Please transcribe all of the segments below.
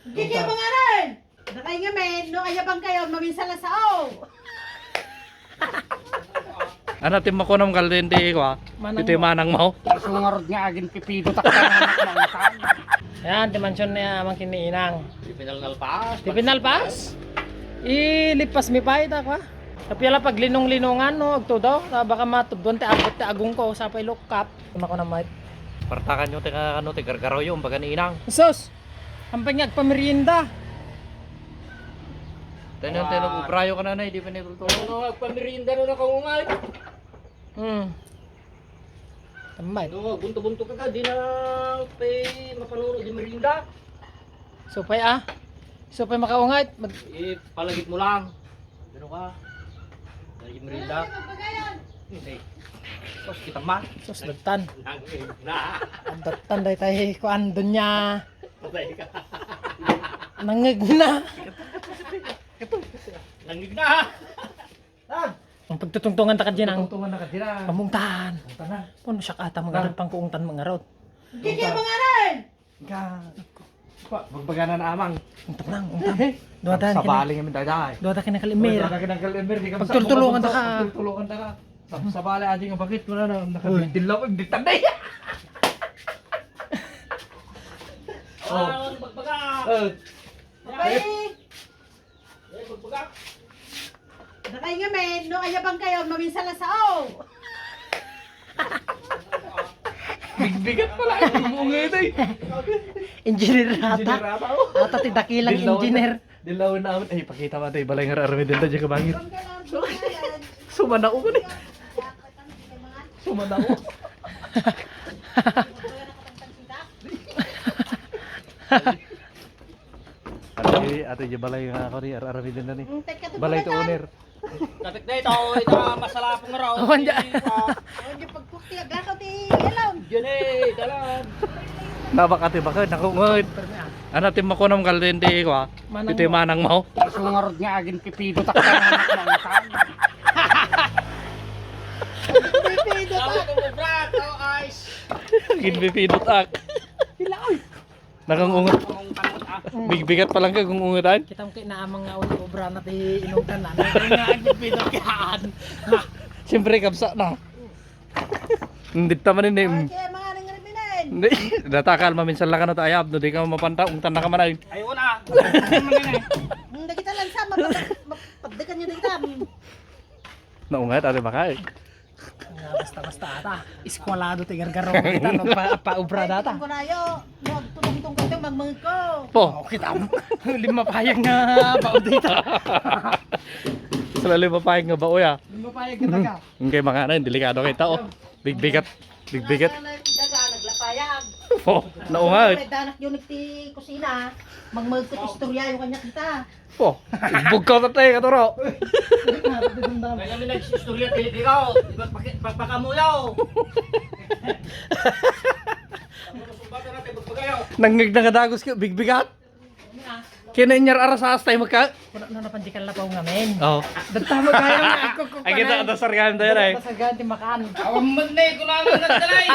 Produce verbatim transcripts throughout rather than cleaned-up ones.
Kiki, mangaray! Dakay ngamin, no ayabang kayo, maminsan lang sao. Ano, ti makunam kalden ti, kwa? Manang ti mo. Manang mo? Sungarod nga agin pipido, takpan anak na utang. Ayan, ti mansion niya, amang kiniinang. Ti pinalpas? Ti pinalpas? Ilipas mi pa ita, kwa? Kapiala paglinong-linongan, no? Agtudo, baka matubdon ti abot ti agong ko, sapay lukap. Ti makunam, mate. Partakan nyo ti ka-, ano, ti gargaraw yo, umbaga ni inang. Sus! Ampay nga agpamerienda. Tayo, tayo, nag-ubrayo ka na, nay, di pa nagluto. Ano, agpamerienda na nakaungay? Hmm. Tamay. No, bunto-bunto ka ka, di na pay mapanuno di merienda. Supay, ah. Supay makaungay. Mag- Ipalagip mo lang. Pero ka, dahil merienda. Hindi. Sus, kita ma. Sus, dagtan. Nangig na. Ang dagtan, dahil tayo, kuan, dunya. Patay ka. Nangig na. Nangig na. Tag! Ang pagtutungtungan ta ka dyan, ang Tungtungan na ka dyan, ah. Pamungtan. Pamungtan na. Puno siya ka, ata, mangarot pang kuungtan, mangarot. Kiki, mangaray! Ka. Pa, magbagana na amang. Ungtan lang, ungtan. Duwa tayo, Sabali kini. Kami, dayday. Duwa tayo, kinakalimer. Duwa tayo, kinakalimer, di ka Pagtultulungan ta ka. Pagtultulungan ta ka. Sa-, sabali, aja nga bakit ko na, na, Uy. Nakadilaw, hindi tanay. Oh. Ah, magbaga. Eh. Bye. Eh, magbaga. Dakay ngamin, no ayabang kayo, maminsan lang sao. Bigbigat pala, ay, bumungay na eh. Engineer ata. Engineer ata, oh. Ata ti dakilang Dilaw na, engineer. Dilaw na amin. Ay, pakita mo ito, ibalay nga aramid din tayo kabangit. Sumanao ko ni. Sumanao. Ate, ate, di balay nga ako ni, ar-, aramidin na ni. Mm, tek ka to, Balay to balay owner. Kapit na ito, ito, masalapong raw. Awan dyan. Di ba? Awan dyan pagpukti, agakaw ti ilaw. Diyan eh, dalan. Nabak ate, baka nakungod. Ano, ti makunam kalden ti, kwa? Manang Iti mo. Manang mo. Sungarod nga agin pipido, takpan anak na utang. Pipido, Sabi tak. Ko, brat, oh, ice. Agin pipido, tak. Pila, oy? Nakang ungat. Bigbigat pa lang ka kung ungatan. Kita mo kay naamang nga uli obra na ti inungtan na. Nagpinagpinag yan. Siyempre, kabsa na. Hindi ta man ini. Ay, kaya mga nang ribinin. Hindi. Datakal, maminsan lang ka na tayo. No, di ka mapanta, ungtan na ka man ay. Ay, wala. Hindi kita lang sa, mapad-, mapaddekan nyo dito. Naungat, ate, baka eh. Nga, basta-basta ata. Eskwalado ti gargaro kita, no? Pa, paubra data. Ay, tingko na yo. Magtutungtong ko ito, magmangit ko. Po. Oh, kita mo. Lima payag nga bao dito. Sila lima payag nga bao, ya. Lima payag nga taga. Hindi, mga ano, delikado kita, oh. Bigbigat. Bigbigat. Daga, naglapayag. Oh, naunga, eh. May danak yun ti kusina. Magmangit ko, istorya yung kanya kita. Oh, bugkaw tatay, katuro. Kaya kami nag-istorya, ti ikaw, pagpakamuyaw. Nangngeg na kadagos kayo, bigbigat. Kinanyar ara sa astay magka. Kuno na napandikan lapaw ngamin. Oh. Dagta mo kaya nga ako ko. Ay, kita, kanay. Dasar ka, dasar ka, eh. Dasar ka, di makan. Awan man na, eh, kuno naman nagdalay.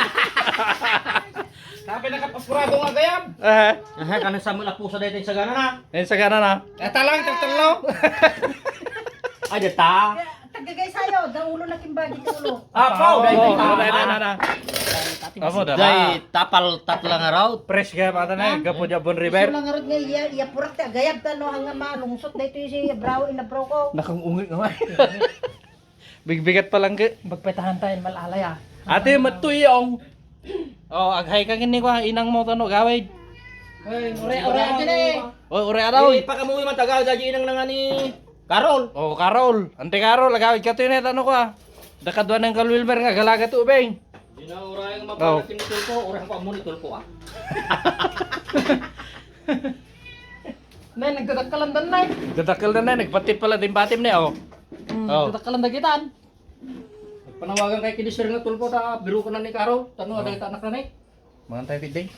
Sabi, nakapasurado nga gayam. Eh. Aha, kanang Samuel Apusa dahil yung sagana na. Yung sagana na. Eta lang, tatlo. Ay, data. Kaya, tagagay sayo, daulo na kimbagi, ulo. Apaw, dahil Oh, kita. Dahil na, na, na. Amo, data. Dahil tapal, tatla nga raw. Fresh ka, mata na, gapo dyan, Bon River. Isu lang nga raw nga, iya, iya, purak, ti agayab ta, no, hanggang malungsot, dahil ito yung si Abrao, inabraw ko. Nakang ungit naman. Bigbigat pa lang, ke. Bagpetahan tayo, malalay, ah. Ate, matuyong. Oh, aghay ka kini kwa, inang mo tano gawid. Hey, ore, ore, atin eh. Oh, ore, araw. Eh, pakamuwi man taga, gaji inang na nga ni Carol. Oh, Carol. Ante Carol, agawid ka to yun eh, tano kwa. Dakadwa ng Kal Wilmer nga, galaga to, ubeng. Di na, ore, ang Oh. Mapalating tulpo, ore, ang pamuni tulpo, ah. Nay, nagdadakkalan dan, nay. Dadakkel na, nay. Nagpatip pala din batim ni, oh. Hmm, Oh. Dadakkalan dagitan. Panawagan kay Kidister nga tulpo ta, biru ka na ni Karo. Tano, Oh. Ada kita anak na, nay. Mangan tayo, Piding.